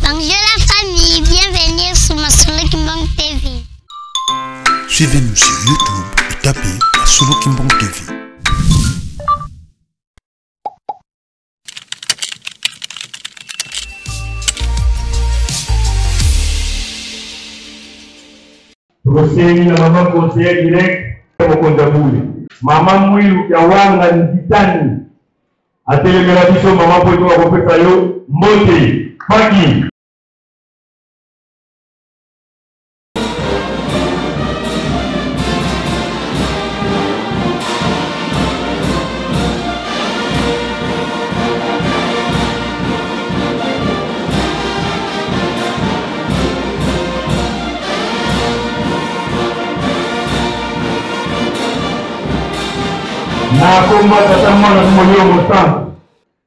Bonjour la famille, bienvenue sur Masolo Kimbang TV. Suivez-nous sur YouTube et tapez Masolo Kimbang TV. Tosengi na mama conseiller direct mokonzi ya bule mama mwilu ya wanga nzitani atelemela biso mama mpo etoka kopesa yo mbote faki. Na kombo ya Tata, Mwana mpe Molimo Mosantu.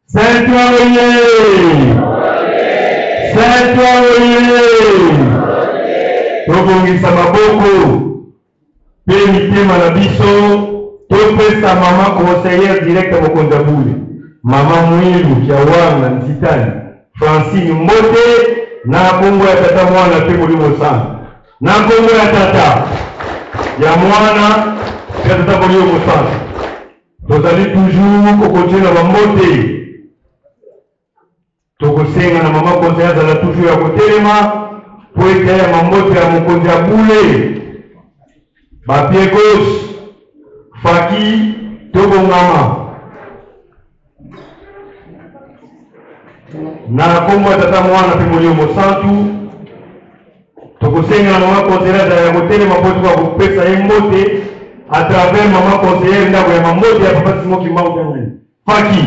Saint oye! Saint oye! Tobongisa maboko mpe mitema na biso, topesa mama conseillère directe mokonzi ya bule, mama Mwilu Kiawanga Nzitani Francine mbote na kombo ya Tata, Mwana mpe Molimo Santu. Na nkombo ya Tata, ya Mwana mpe ya Tata Molimo Mosantu. Tozali toujours kokontinue na bambote. Tokosenga na mama conseiller azala toujours ya kotelema mpo ete ya mambote ya mokonzi ya bule bapie gauche faki tobongama na nkombo ya Tata, Mwana mpe Molimo Mosantu. Tokosenga na mama conseiller azala ya kotelema mpo toka kopesa ye mbote à travers mama conseillère ndako ya mambote ya papa Simon Kimbangu Kiangani faki.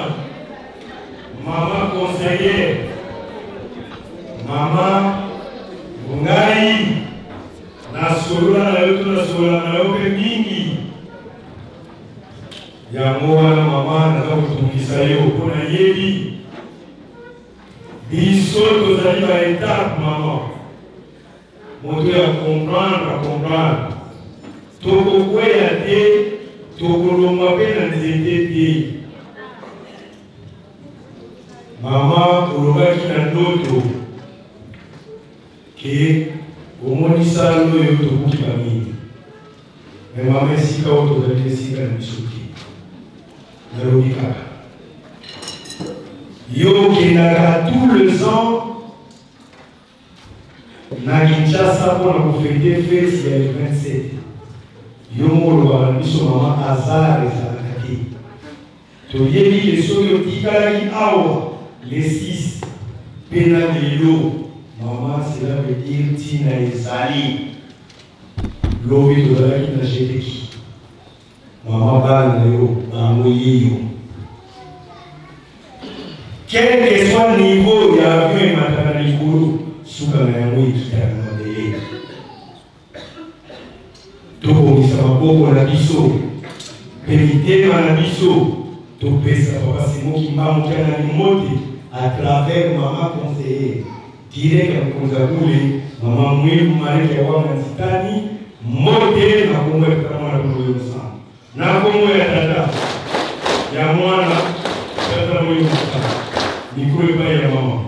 Mosantu, mama conseillère, mama ngai nasolola na yo to nasolola na yo mpe mingi. Yango wana mama, naza kotungisa yo mpo nayebi biso tozali ba etape mama. Moto ya comprendre comprendre, tokokweya te, tokolongwa mpe na nzete te. Mama, olobaki na ndoto ke omoni sale oyo tobuki bamingi, me mama, esika oyo tozali esika na biso te. Nalobi kaka yo okendaka tous les ans na Kinshasa mpo na kofete feti ya le 27. Yo moko olobaka na biso mama, hasard ezalaka te. Toyebi ke soki otikalaki awa le 6 mpe na lelo mama, cela veut dire ntina ezali. Lobi tozalaki na Jedeki, mama, bana na yo bango yeyo, quel que soit niveau ya avion emataka na likolo, suka na yango ekitaka na mabele. Tobongisa maboko na biso mpe mitema na biso, topesa Papa Simon Kimbangu Kiangani mbote à travers mama conseiller direct ya mokonzi ya bule, mama Mwilu Mareke ya Wanga Nzitani. Mbote na kombo ya Tata, Mwana, Molimo Mosantu. Na kombo ya Tata, ya Mwana, Tata, Molimo Mosantu. Mikro epai ya mama.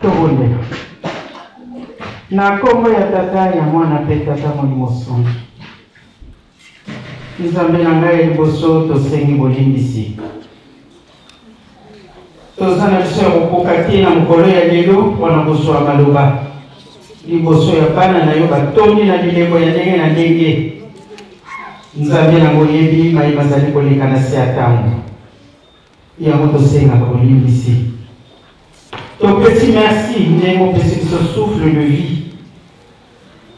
Tobondela. Na nkombo ya Tata, ya Mwana mpe Tata Molimo Santu. Nzambe na ngai ya liboso, tosengi bolimbisi. Toza na biso ya kokoka te na mokolo ya lelo mpo na kozwa maloba liboso ya bana na yo batondi na bilembo ya ndenge na ndenge. Nzambe na boyebi maye mazali koleka na se ya ntango yango, tosengaka bolimbisi. Topesi merci ndenge opesi biso souffle de vie.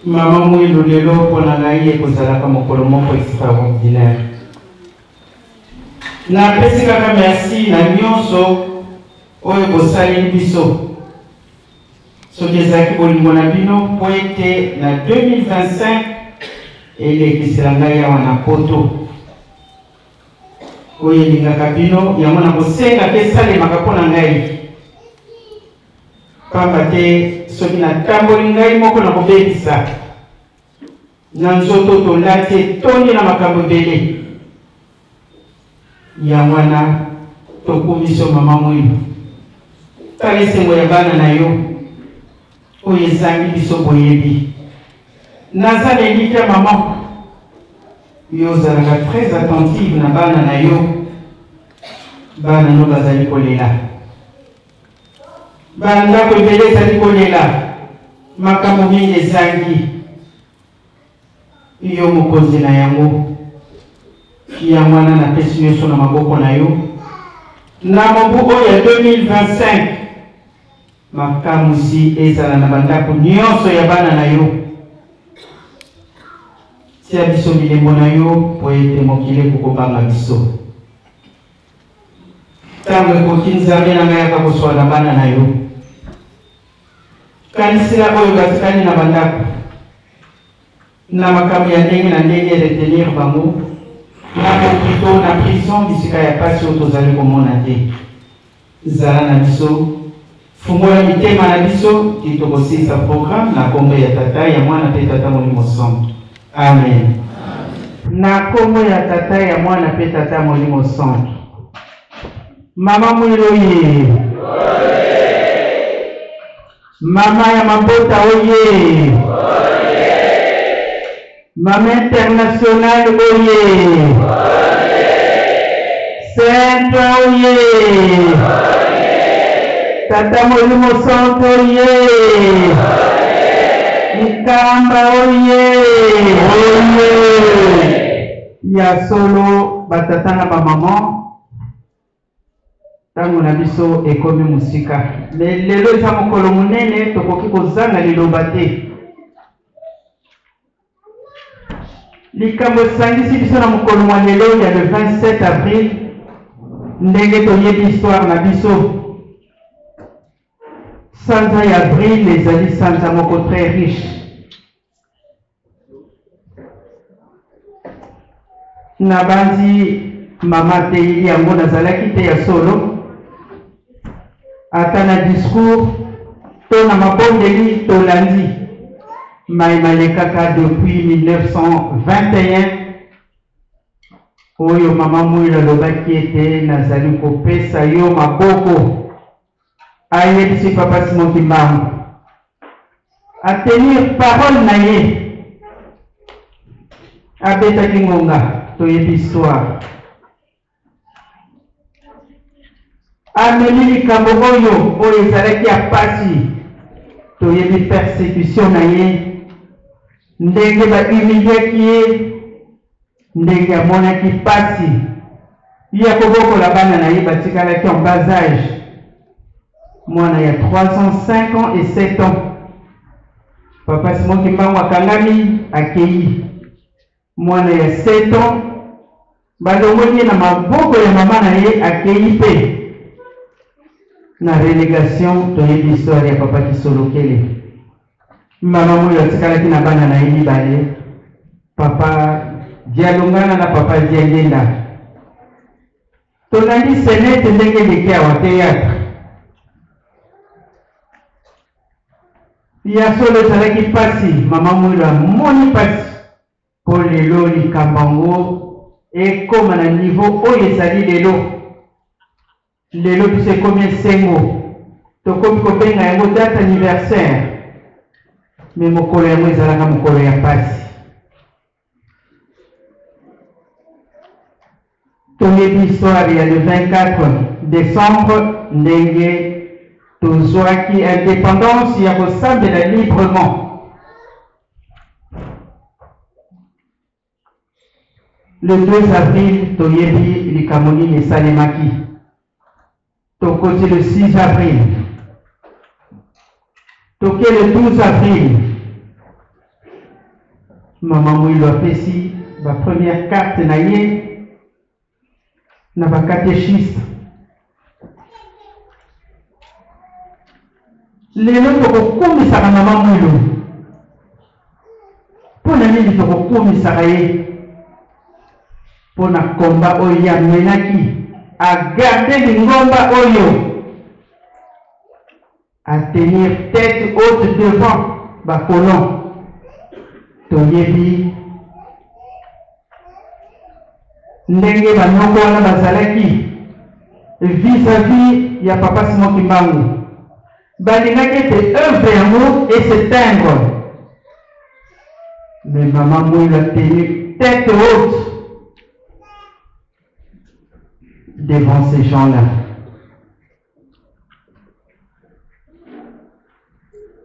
Mama Mwilu, lelo mpo na ngai ekozalaka mokolo moko extraordinaire. Napesi kaka merci na nyonso oyo bosaleli biso. Soki ezalaki bolingo na bino mpo ete na 2025 elekisela ngai awa na Poto, oyo elingaka bino, yango na kosenga te esalemaka mpo na ngai, pamba te soki natamboli ngai moko na kobebisa na nzoto tolati etondi na makambo ebele. Yango wana tokumisi yo, mama Mwilu. Tala esengo ya bana na yo oyo ezangi biso boyebi. Naza na elikya, mama, yo ozalaka très attentive na bana na yo. Bana no bazali kolela, bandako ebele ezali kolela, makambo mingi ezangi yo mokonzi na yango. Yango wana napesi nyonso na maboko na yo na mobu oyo ya 2025. Makamwisi ezala na bandako nyonso ya bana na yo. Tia biso bilembo na yo mpo ete mokili ekokobanga biso. Ntango ekoki, Nzambe na ngai, yaka koswa na bana na yo. Kanisela oyo batikali na bandako. Na makambo ya ndenge na ndenge retenir bango na hopitaux na prison bisika ya pasi oyo tozali komona te. Zala na biso, fungola mitema na biso ti tokosilisa programme na kombo ya Tata, ya Mwana pe Tata Molimo Santu. Amen. Na kombo ya Tata, ya Mwana pe Tata Molimo Santu. Mama Mwilo ye. Mama ya mabota oye. Mama international oye. Sainte oye. Tata Molimo Santo oye. Nkamba oye. Oye. Ya solo batata na ba maman Ntango na biso ekomi mosika. Mais lelo eza mokolo monene, tokoki kozanga liloba te. Likambo esangisi biso na mokolo mwa lelo ya le 27 avril, ndenge toyebi histoire na biso, sanza ya avril ezali sanza moko très riche. Nabanzi mama ateyeli yango, nazalaki te ya solo, ata na discours to na mabondeli tolandi maye malekaka depuis 1921 oyo mama Muilu alobaki ete nazali kopesa yo maboko, ayebisi papa Simon Kimbangu a tenir parole na ye abetaki ngonga toyebi histoire amemi likambo oyo oyo ezalaki ya pasi toyebi persecution na ye ndenge bahumiliaki ye ndenge amonaki pasi ya kobokola bana na ye batikalaki en bas age mwana ya 3 ans 5 ans et 7 ans papa Simon Kimbangu akangami akeyi mwana ya 7 ans balongoli ye na maboko ya mama na ye akeyi mpe na relégation toyebi histoire ya papa Kisolokele mama moyo atikalaki na bana na ye mibale papa Dialungana na papa Diangenda tolandi senete ndenge eleki awa théâtre ya solo ezalaki mpasi mama mwilo amoni mpasi mpo lelo likambo yango ekoma na niveau oyo ezali lelo lelo biso ekomi esengo tokomi kobenga yango date anniversaire me mokolo yango ezalaka mokolo ya mpasi Toyebi histoire ya le 24 decembre ndenge tozwaki independance ya kosambela librement. Le 2 avril toyebi likambo nini esalemaki. Tokoti le 6 avril. Toke le 12 avril. Mama Mwilu apesi ba première carte na ye na ba catéchiste. Lelo tokokumisaka Mama Mwilu. Mpo na nini tokokumisaka ye? Mpo na combat oyo ye amenaki, a garder lingomba oyo, a tenir tete haute devant ba colons. Toyebi ndenge banoko wana bazalaki vis-à-vis ya papa Simon Kimbangu. Balingaki ete œuvre yango e s'éteindre. Mais maman Mwilu a tenu tête haute devant ces gens-là.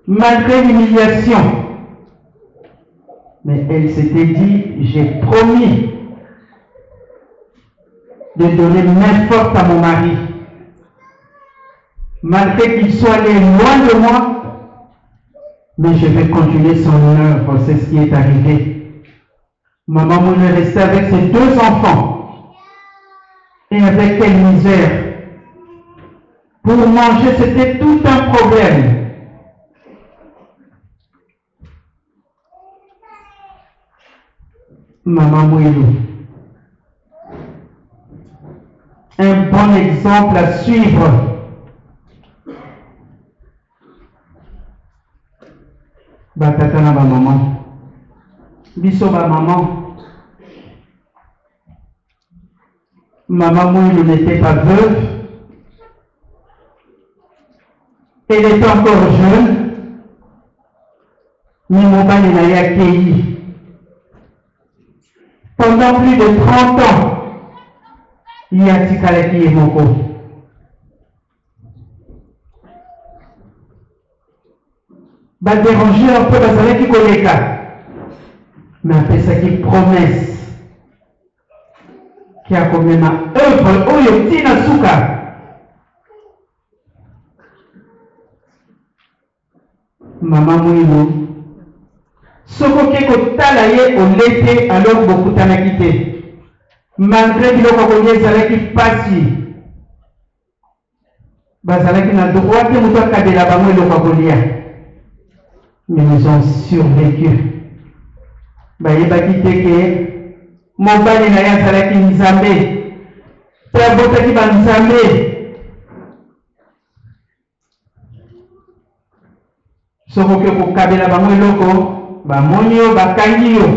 Malgré l'humiliation, mais elle s'était dit, j'ai promis de donner main forte à mon mari. Malgré qu'il soit allé loin de moi, mais je vais continuer son œuvre, c'est ce qui est arrivé. Maman Moune est restée avec ses deux enfants. Et avec quelle misère. Pour manger, c'était tout un problème. Mama Mwilu. Un bon exemple à suivre. Batata na bamama, biso bamama, Mama Mwilu n'était pas veuve. Elle était encore jeune. Mais mobali na ye akei. Pendant plus de 30 ans, ye atikalaki ye moko. Ba derangeur mpe bazalaki koleka, mais apesaki promesse ke akomema œuvre oyo ntina suka. Mama Mwilu, soki oke kotala ye ole te, alors bokutanaki te. Malgré biloko kolia ezalaki pasi, bazalaki na droit te moto akabela bango eloko ya kolia, mais ils ont survécu. Bayebaki te ke mobali na ye azalaki Nzambe mpe abotaki banzambe. Soki oke kokabela bango eloko, bamoni yo, bakangi yo.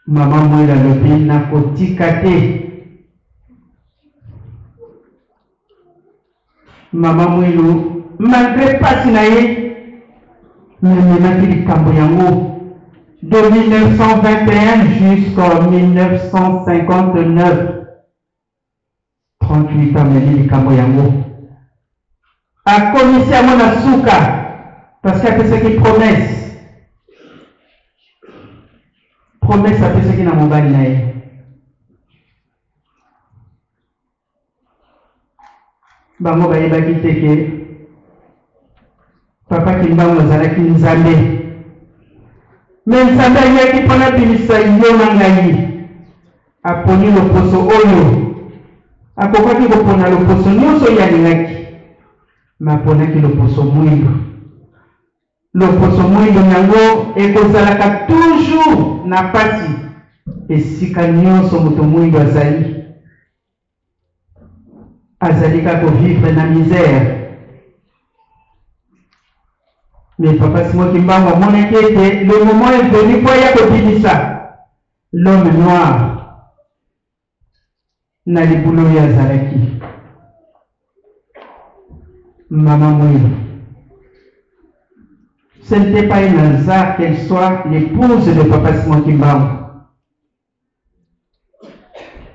Mama Mwilu alobi nakotika te. Mama Mwilu malgré pasi na ye, mememaki likambo yango de 1921 jusqu'en 1959. 38 ans amemi likambo yango, akomisi yango na suka parce que apesaki promesse. Promesse apesaki na mobali na ye. Bango bayebaki te ke Papa Kimbangu azalaki Nzambe. Me Nzambe ayaki mpo nabimisa yo na ngai. Aponi loposo oyo akokaki kopona loposo nyonso oyo alingaki, me aponaki loposo mwindo. Loposo mwindo yango ekozalaka toujours na pasi esika nyonso moto mwindo azali. Azali kaka kovivre na misère. Mais Papa Simon Kimbangu amonaki ete le moment est venu mpo aya kobimisa l'homme noir na libulu oyo azalaki. Mama Mwilu, ce n'était pas un hasard qu'elle soit l'épouse de Papa Simon Kimbangu.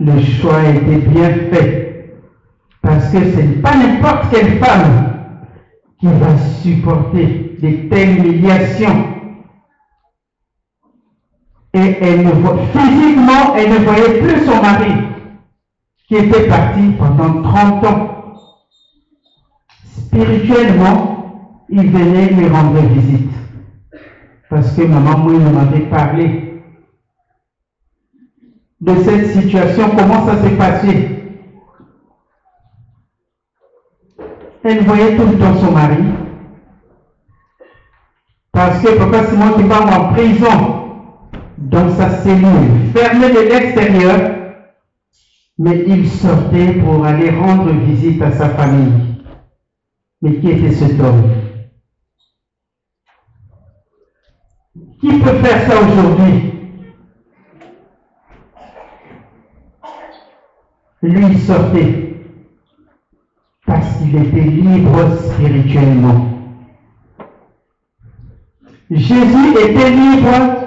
Le choix était bien fait parce que ce n'est pas n'importe quelle femme qui va supporter de telles humiliations. Et elle ne voit, physiquement, elle ne voyait plus son mari qui était parti pendant 30 ans. Spirituellement, il venait lui rendre visite. Parce que Maman Mwilu m'avait parlé de cette situation, comment ça s'est passé. Elle voyait tout le temps son mari. Parce que Papa Simon Kimbangu en prison, dans sa cellule, fermée de l'extérieur, mais il sortait pour aller rendre visite à sa famille. Mais qui était cet homme? Qui peut faire ça aujourd'hui? Lui, il sortait parce qu'il était libre spirituellement. Jésus était libre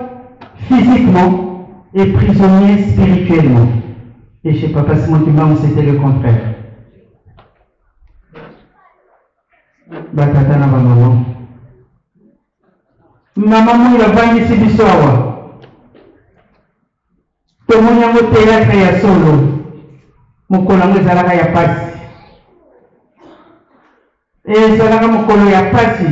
physiquement et prisonnier spirituellement. Et chez Papa Simon Kimbangu, c'était le contraire. Batata na bamama, mama Mwilu avandisi biso awa, tomoni yango théâtre ya solo. Mokolo yango ezalaka ya pasi, ezalaka mokolo ya pasi.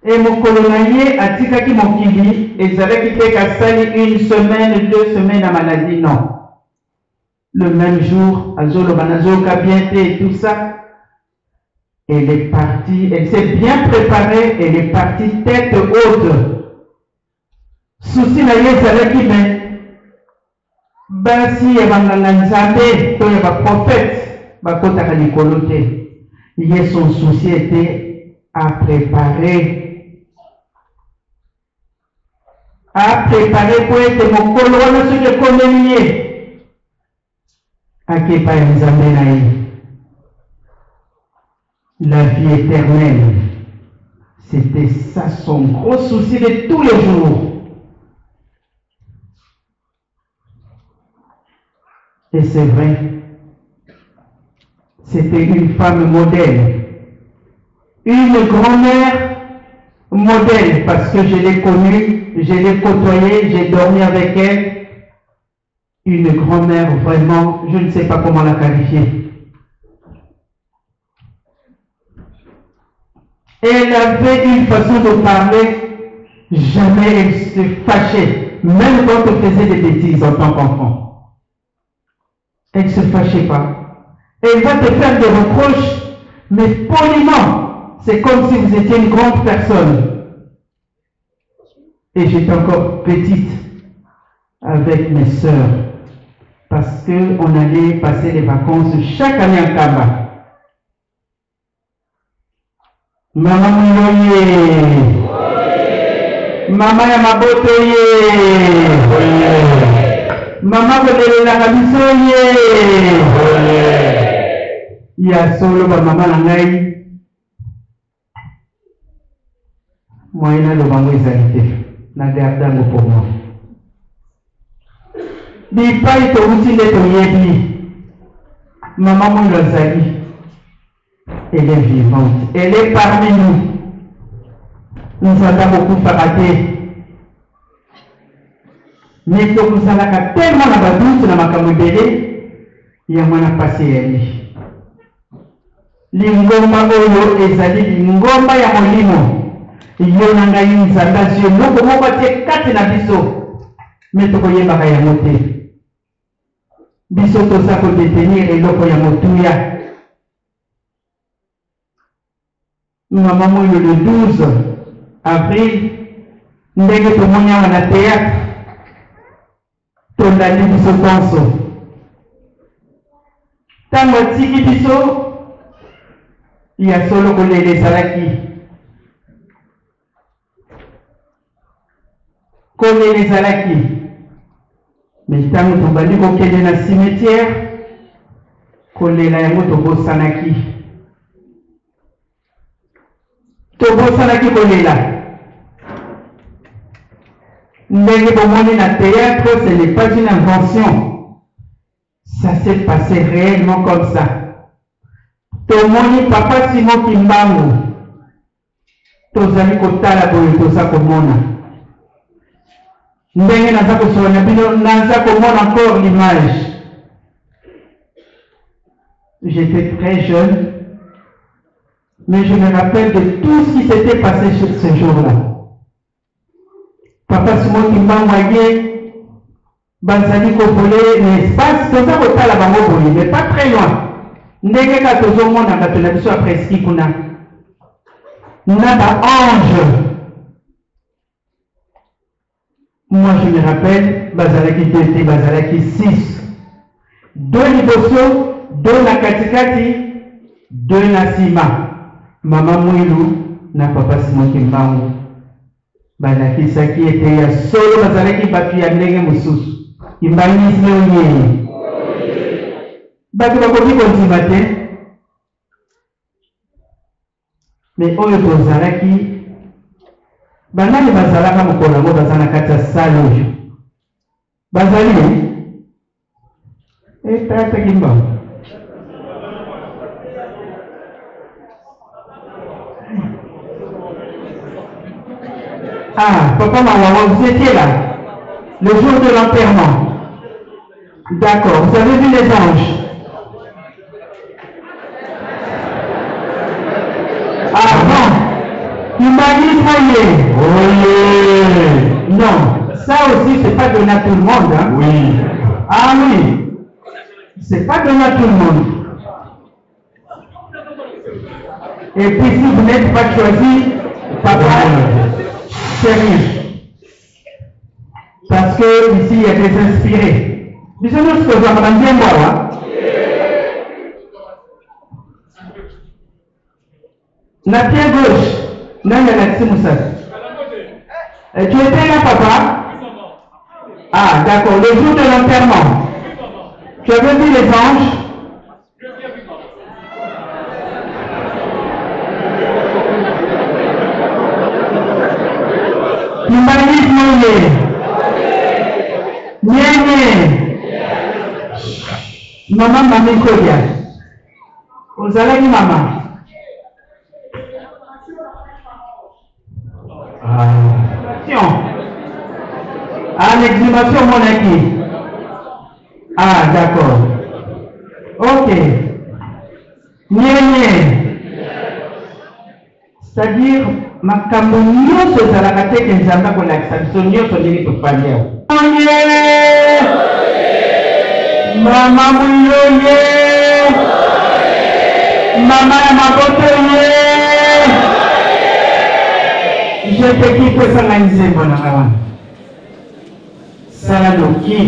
E mokolo na ye atikaki mokili, ezalaki te kasali une semaine, 2 semaines na maladie, non. Le même jour, azoloba nazoyoka bien te et tout ça. Elle est partie, elle s'est bien préparée, elle est partie tête haute. Souci na ye ezalaki mais basi ya banganga nzambe to ya ba prophètes bakotaka likolo te. Ye son souci etait à preparer a preparer mpo ete mokolo wana soki ekomeli ye ake epai ya Nzambe na ye. La vie éternelle, c'était ça son gros souci de tous les jours. Et c'est vrai, c'était une femme modèle, une grand-mère modèle, parce que je l'ai connue, je l'ai côtoyée, j'ai dormi avec elle. Une grand-mère vraiment, je ne sais pas comment la qualifier. Elle avait une façon de parler, jamais elle se fâchait, même quand on faisait des bêtises en tant qu'enfant. Elle ne se fâchait pas. Elle va te faire des reproches, mais poliment. C'est comme si vous étiez une grande personne. Et j'étais encore petite avec mes sœurs parce qu'on allait passer les vacances chaque année à Kamba. Mama Mwiloye Mama ya maboto ye Mama kolelelaka biso ye Ya solo ba mama na ngai Moyen naloba yango ezali te na garde yango pour moi. Bipai towuti nde toyebi mama Mwilu azali elle est vivante elle est parmi nous Nzambe akokufaka te mais tokozalaka tellement na ba doute na makambo ebele yango wana pasi eyali. Lingomba oyo ezali lingomba ya molimo. Yo na ngai, Nzambe azwi eloko moko atie kati na biso, mais tokoyebaka yango te. Biso toza ko detenir eloko ya motuya. Mama Mwilu le 12 avril, ndenge tomoni awa na theatre, Tolandi biso banso. Ntango atiki biso, ya solo kolela ezalaki. Kolela ezalaki. Me ntango tobandi kokende na cimetière, kolela yango tobosanaki. Tobosanaki kolela. Ndenge bomoni na theatre, ce n'est pas une invention. Ça s'est passé réellement comme ça. Tomoni papa Simon Kimbangu, tozali kotala boye toza komona. Ndenge naza kosolola na bino, naza komona encore l'image. J'étais très jeune, mais je me rappelle de tout ce qui s'était passé ce jour-là. Papa Simon Kimbangu aye, bazali kovole na espace, toza kotala bango boye, mais pas très loin. Ndenge kaka tozomona bato na biso ya preski kuna na ba ange. Moi je me rappelle bazalaki deux te bazalaki six. Deux liboso, deux na katikati, deux na sima. Mama Mwilu na papa Simon Kimbangu balakisaki ete ya solo bazalaki bato ya ndenge mosusu. Kimbanguisme oye! Bato bakoki kondima te. Mais oyo tozalaki banani bazalaka mokolo yango baza na kati ya salle oyo bazali eh tata kimbangu Ah, papa Mawawa, vous étiez là le jour de l'enterrement. D'accord, vous avez vu les anges. Ah bon, il m'a dit ça y est. Oui. Non, ça aussi, c'est pas donné à tout le monde. Hein? Oui. Ah oui, c'est pas donné à tout le monde. Et puis si vous n'êtes pas choisi, papa, c'est rien. Parce que ici, il y a des inspirés. Biso nyonso tozwaka banzembo awa. Na pied gauche, nani alakisi mosaka? Eh, tu étais là, papa? Ah, d'accord. Le jour de l'enterrement, tu avais vu les anges? Kimbanguisme ye. Nyenye. Mama Mami Kodia. Ozalaki mama? Ah. Ah, l'exhumation omonaki. Ah, d'accord. Ok. Nyenye. C'est-à-dire, makambo nyonso ezalaka te ke Nzambe akolakisa biso nyonso ndenge tofandi awa. Mama Muyoye, mama ya maboto ye, je te quitte, pesa ngai nzembo na ngai wana, sala noki.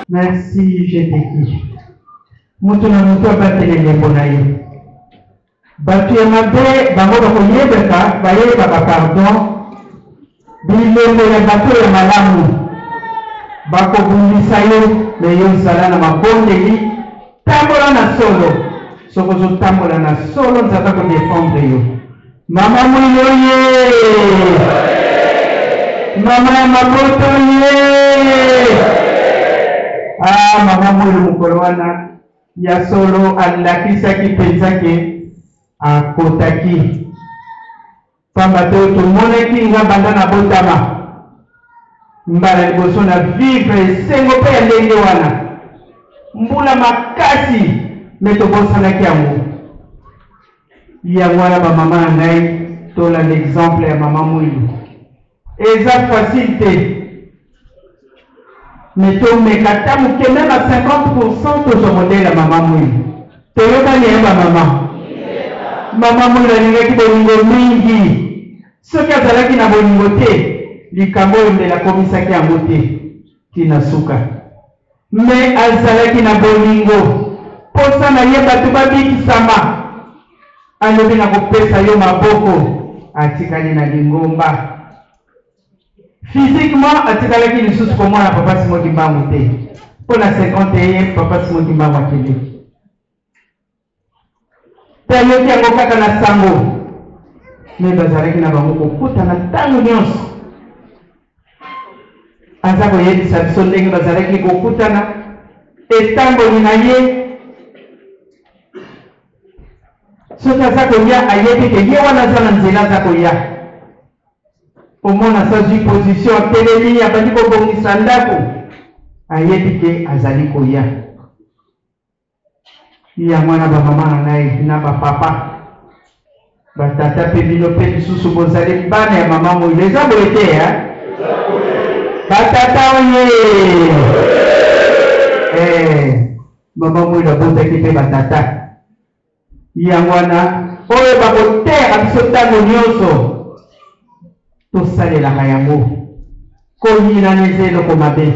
Merci GTQ. Moto na moto abatela elembo na ye. Bato ya mabe bango bakoyebaka bayebaka pardon bilembo ya bato ya malamu bakobundisa yo me yo zala na mabondeli tambola na solo soki ozotambola na solo Nzambe akodefendre yo. Mama Mwilu ye mama ya maboto ye ah mama Mwilu mokolo wana ya solo alakisaki mpenza ke akotaki pamba te tomonaki nga banda na botama mbala liboso na vivre esengo mpe ya ndenge wana mbula makasi me tobosanaki yango. Yango wana bamama na ngai, tolanda exemple ya mama Mwilu. Eza facile te me tomeka ata moke meme a 50% tozwa modele ya mama Mwilu. Toyokani ye bamama? Mama Mwilu alingaki bolingo mingi. Soki azalaki na bolingo te, likambo oyo mbele akomisaki yango te tina suka. Me azalaki na bolingo, posa na ye bato babikisama. Alobi na kopesa yo maboko, atikali na lingomba. Physiquement atikalaki lisusu komona papa Simon Kimbangu te. Mpo na 51 papa Simon Kimbangu akendeki. Mpe ayoki yango kaka na sango. Me bazalaki na bango kokutana ntango nyonso. Aza koyebisa biso ndenge bazalaki kokutana, etamboli na ye. Soki aza koya, ayebi ke ye wana aza na nzela aza koya. Omona sazwi position, atelemi, abandi kobongisa ndako, ayebi ke azali koya. Yango wana bamama na ngai na bapapa, batata mpe bino mpe lisusu bozali bana ya mama Mwilu. Eza boye te ya batata oye? Mama Mwilu abotaki mpe batata. Yango wana oyo bakoteyaka biso ntango nyonso tosalelaka yango. Koyinana eza eloko mabe.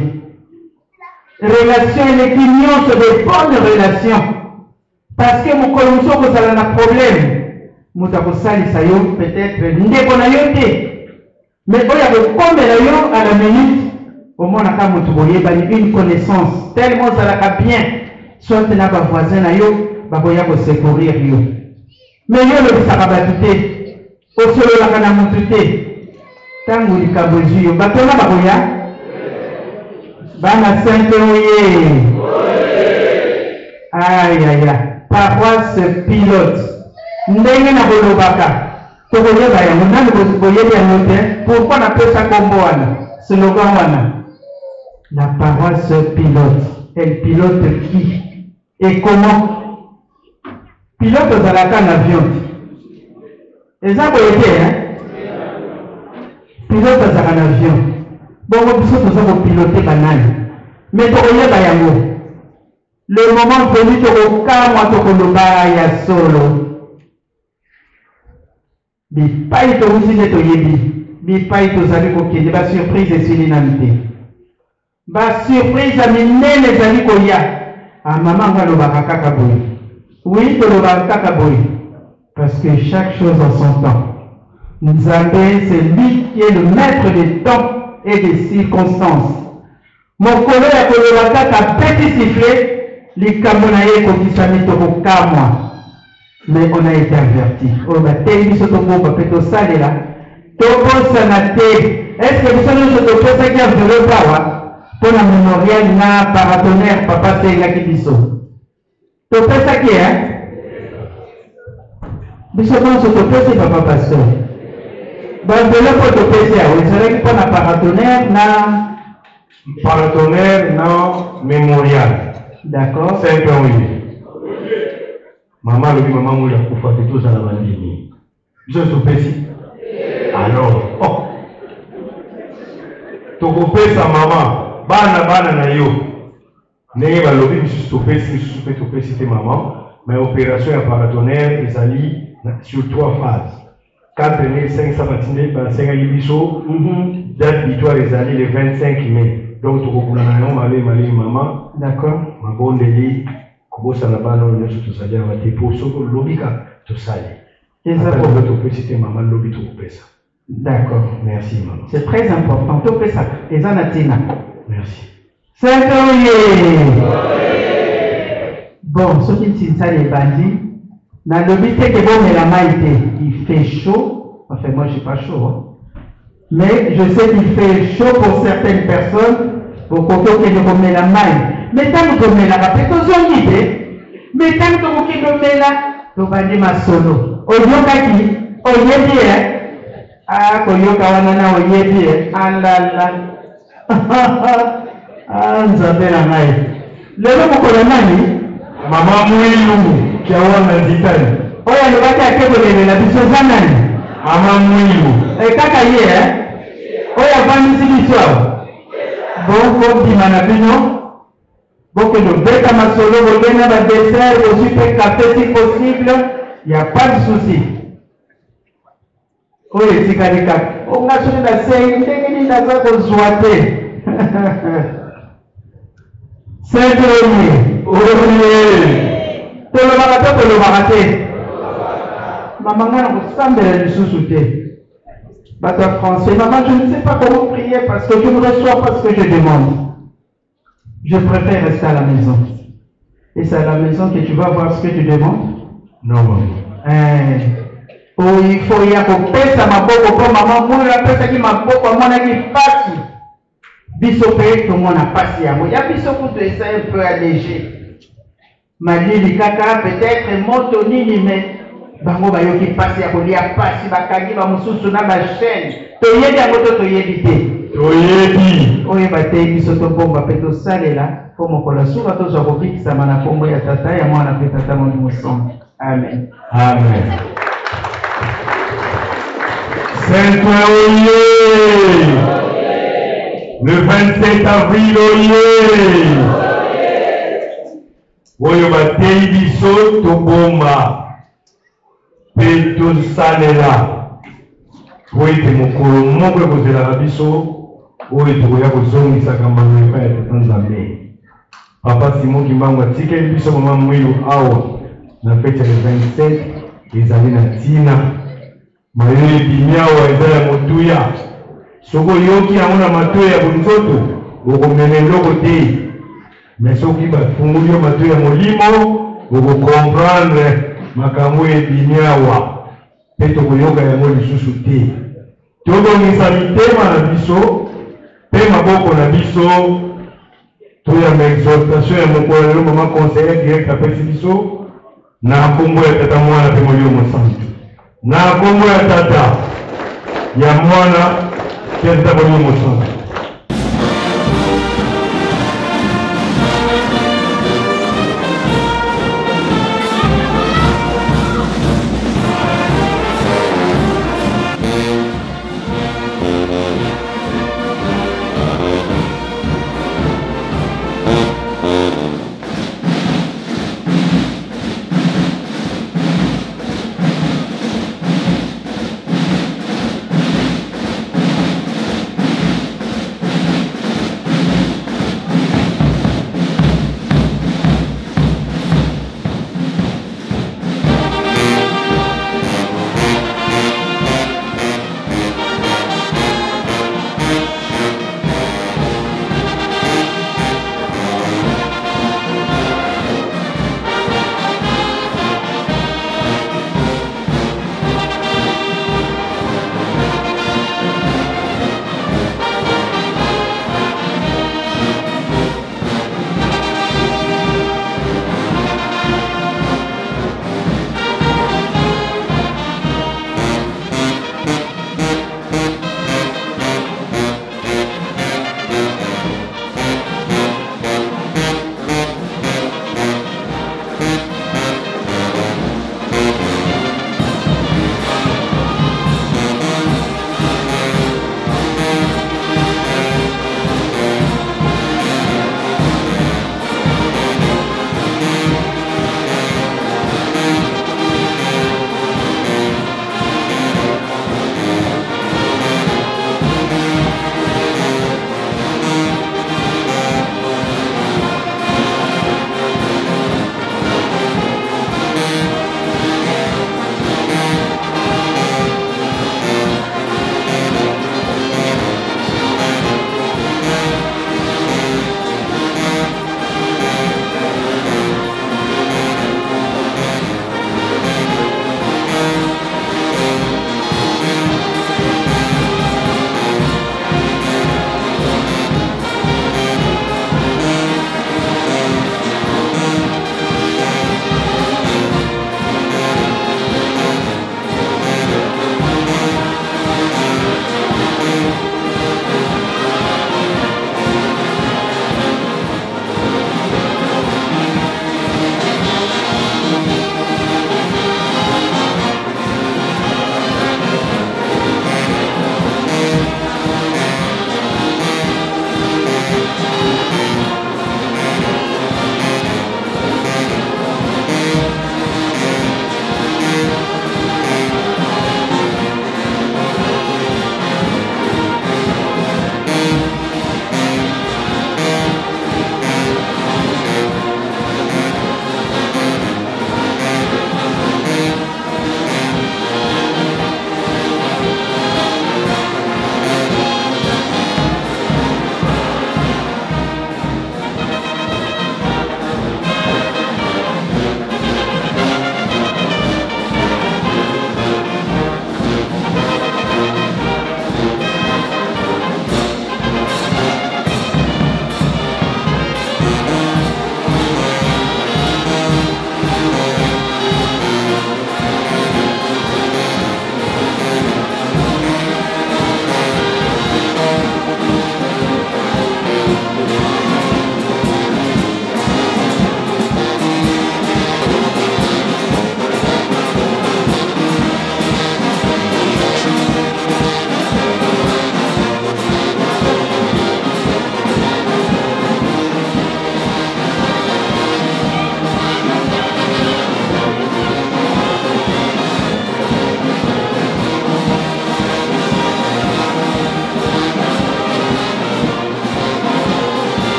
Relation eleki nyonso, de bonnes relations, parce que mokolo mosusu okozala na problème, moto akosalisa yo peut-être ndeko na yo te, mais oyo akokomela yo à la minute, omonaka moto boyebani, une connaissance tellement ozalaka bien soit na bavoisin na yo bakoya kosecourir yo, mais yo olobisaka bato te, osololaka na motu te. Ntango likambo ezwi yo, bato wana bakoya. Bana Sainte oye! Ayaya, paroisse pilote, ndenge na kolobaka tokoyeba yango nanu boyebi yango te. Pourquoi napesa kombo wana, slogan wana, la paroisse pilote? Elle pilote qui et comment? Pilote ozalaka na avion te, eza boye te hein? Pilote azalaka na avion, bongo biso toza kopilote banani? Me tokoyeba yango le moment venu, tokokamwa, tokoloba ya solo. Bipai towuti nde toyebi bipai tozali kokende, ba surprise esili nanu te, ba surprise ya minene ezali koya. Ah, mama yango alobaka kaka boye. Oui, tolobaka kaka boye parce que chaque chose en son temps. Nzambe, c'est lui qui est le maître des temps et des circonstances. Mokolo ya koloba kaka petit sifflet, likambo na ye ekokisami, tokokamwa. Mais on a été averti. Oyo bateyi biso tobomba mpe tosalela, tobosana te. Est-ce que biso nyonso topesaki enveloppe awa mpo na memorial na paratonnerre papa asengaki biso? Topesaki hein? Biso nyonso topesi papa pasteur. Ba enveloppe oyo topesi awa ezalaki mpo na paratonnerre na paratonnerre na memorial. D'accord. Saint oye. Mama alobi mama Mwilu akufa te, tozala bandimi. Biso topesi. Alors, oh. Tokopesa mama bana bana na yo. Ndenge balobi misusu topesi, misusu mpe topesi te mama, mais opération ya paratonnerre ezali sur trois phases. 4500 batinde basengaki biso, date butoir ezali le 25 mai. Donc tokobulana yango malemi malemi mama. D'accord. Mabondeli kobosana bana oyo nyonso tozali awa te mpo soki olobi kaka tosali. Eza Ata bon. lelo topesi te mama, lobi tokopesa. D'accord. Merci mama. C'est très important. Topesaka eza na ntina. Merci. Saint oye! Bon, soki ntinsani ebandi, nalobi te ke bomela mai te. Il fait chaud. Enfin, moi, j'ai pas chaud. Hein. Mais je sais qu'il fait chaud pour certaines personnes. Bokoki okende komela mai. Mais ntango tomelaka mpe tozongi te. Mais ntango tokokende omela, tobandi masolo. Oyokaki, oyebi e? Ah, koyoka wana na oyebi e? Alala. Ah, Nzambe na ngai. Lelo mokolo nani? Mama Mwilu Kiawana Nzitani. Oyo alobaki ake kolelela biso eza nani? Mama Mwilu. E, kaka ye eh? Oyo avandisi biso awa. Bokobima na bino, bokende obeta masolo, bolie na ba dessert, bozwi mpe café si possible, ya pas de souci. Oyo etikali kaka o nga soki nasengi ndenge nini naza kozwa te. Saint oye. Oye. Tolobaka to tolobaka te? Mama nga na kosambela lisusu te. Bato ya français, maman, je ne sais pas comment prier parce que je ne reçois pas ce que je demande. Je préfère rester à la maison. Et c'est à la maison que tu vas voir ce que tu demandes. Non, maman. Eh, oh, il faut ya kopesa maboko mpo mama mwana apesaki maboko amonaki mpasi. Biso mpe tomona mpasi yango. Ya biso kutu eza un peu allégé. Malili kaka peut-être moto nini mais bango bayoki mpasi ya kolia mpasi, bakangi ba mosusu na ba chaîne. Toyebi yango to toyebi te? Toyebi. Oyo bateyi biso tobomba mpe tosalela mpo mokolo ya suka tozwa kobikisama na nkombo ya Tata, ya Mwana mpe Tata Molimo Santu. Amen. Amen. Saint oye! Le 27 avril oye! Oyo bateyi biso tobomba mpe tosalela mpo ete mokolo moko ekozelaka biso oyo tokoya kozongisaka mbano epai ya Tata Nzambe. Papa Simon Kimbangu atikeli biso mama Mwilu awa na feti ya le 27 ezali na ntina. Mayo ebimi awa eza ya motuya. Soki oyoki yango na matoyi ya bonzoto, okomema eloko te. Mais soki bafungoli yo matoyi ya molimo, oko comprendre makambo oyo ebimi awa pe tokoyoka yango lisusu te. Tobongisa mitema na biso pe maboko na biso toyamba exhortation ya mokolo ya lelo mama conseillère directe apesi biso na kombo ya Tata, Mwana pe Molimo Mosantu. Na kombo ya Tata, ya Mwana pe ya Tata Molimo Mosantu.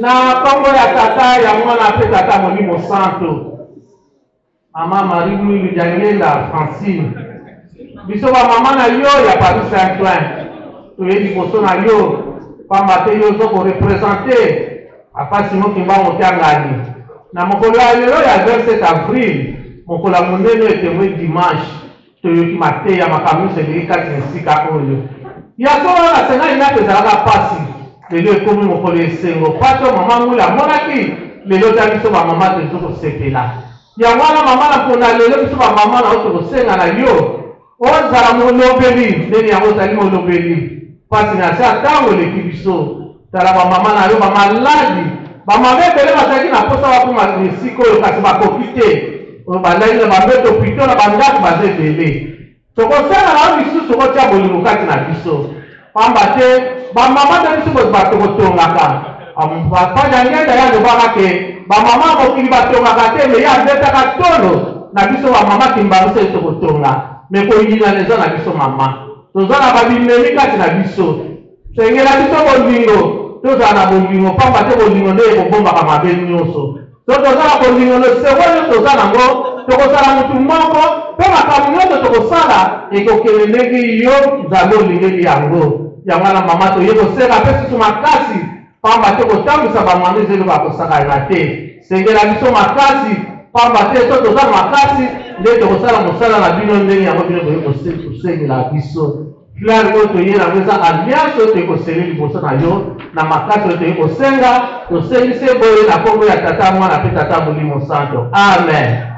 Na nkombo ya Tata, ya Mwana mpe Tata Molimo Santo. Mama Marie Mwilu Diangenda Francine, biso ba mama na yo ya Paris Saint-Ouen toye liboso na yo pamba te yo ozo ko representer Papa Simon Kimbangu Kiangani na mokolo ya lelo ya 27 avril, mokolo ya monene etemwe dimanche. Toyoki mateya makambo nyonso eleki kati na esika oyo. Ya solo, na Sengali ndako ezalaka mpasi. Lelo ekomi mokolo ya esengo. Mpasi oyo mama Mwila amonaki, lelo ta biso bamama tozo kosepela. Yango wana mama na mpona lelo biso bamama na yo tokosenga na yo ozala molobeli ndenge yango ozali molobeli. Mpasi na se ya ntango eleki biso. Tala bamama na yo bamaladi, bamama ebele bazalaki na mposa bakoma na esika oyo kasi bakoki te. Oyo balali na bambeto pito na bandako baza ebele. Tokosenga na yo lisusu otia bolingo kati na biso, pamba te bamama na biso bozi bato kotongaka. Papa Diangienda ye alobaka ke bamama ya mokili batongaka te, me ye abetaka tolo na biso bamama Kimbangu soki tokotonga, me koyinana eza na biso mama. Toza na babimemi kati na biso. Sengela biso bolingo, tozala na bolingo, pamba te bolingo nde ekobombaka mabe nyonso. Soki toza na bolingo, na esengo nyonso toza nango, tokozala motu moko, mpe makambo nyonso tokosala ekokende ndenge yo Nzambe olingeli yango. Yango wana mama, toye kosenga mpe susu makasi, pamba te kotambwisa bamama eza eloko ya kosakana te. Sengela biso makasi, pamba te soki toza na makasi nde tokosala mosala na bino ndenge yango bino boye kosengela biso. Fleur oyo toye nango eza alliance oyo toye kosele liboso na yo na makasi oyo toye kosenga, tosengi se boye na kombo ya Tata, Mwana mpe Tata Molimo Santo. Amen.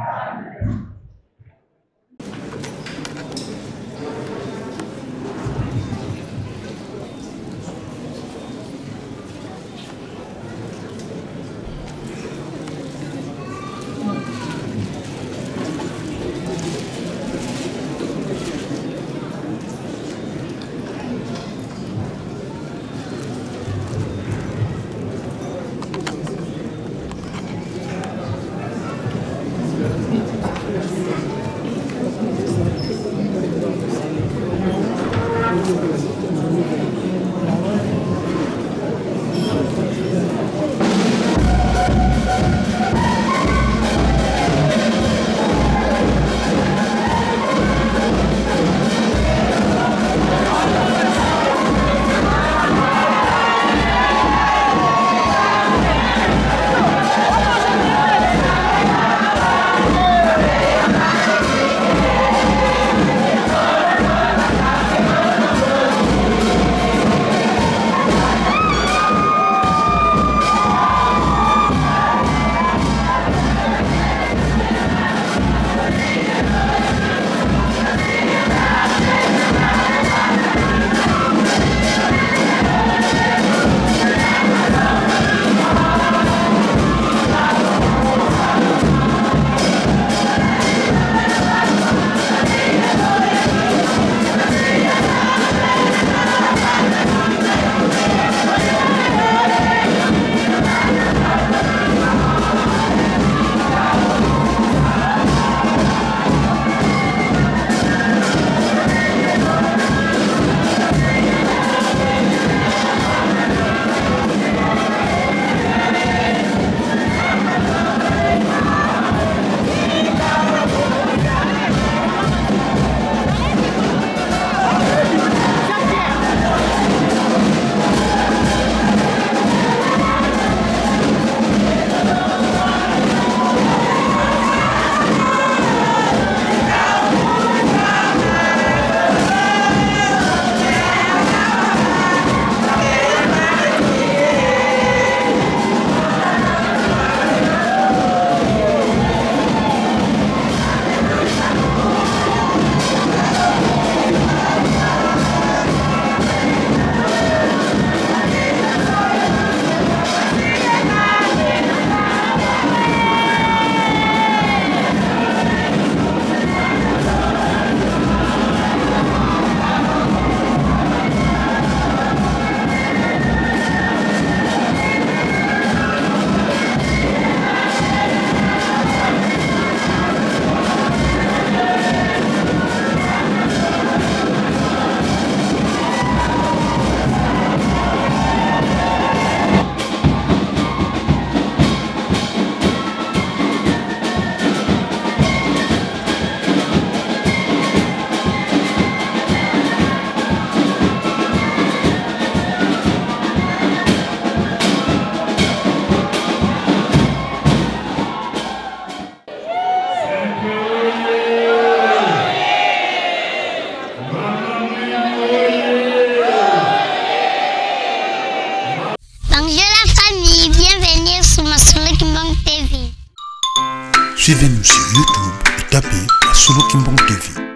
Suivez-nous sur YouTube et tapez Masolo Kimbangu TV.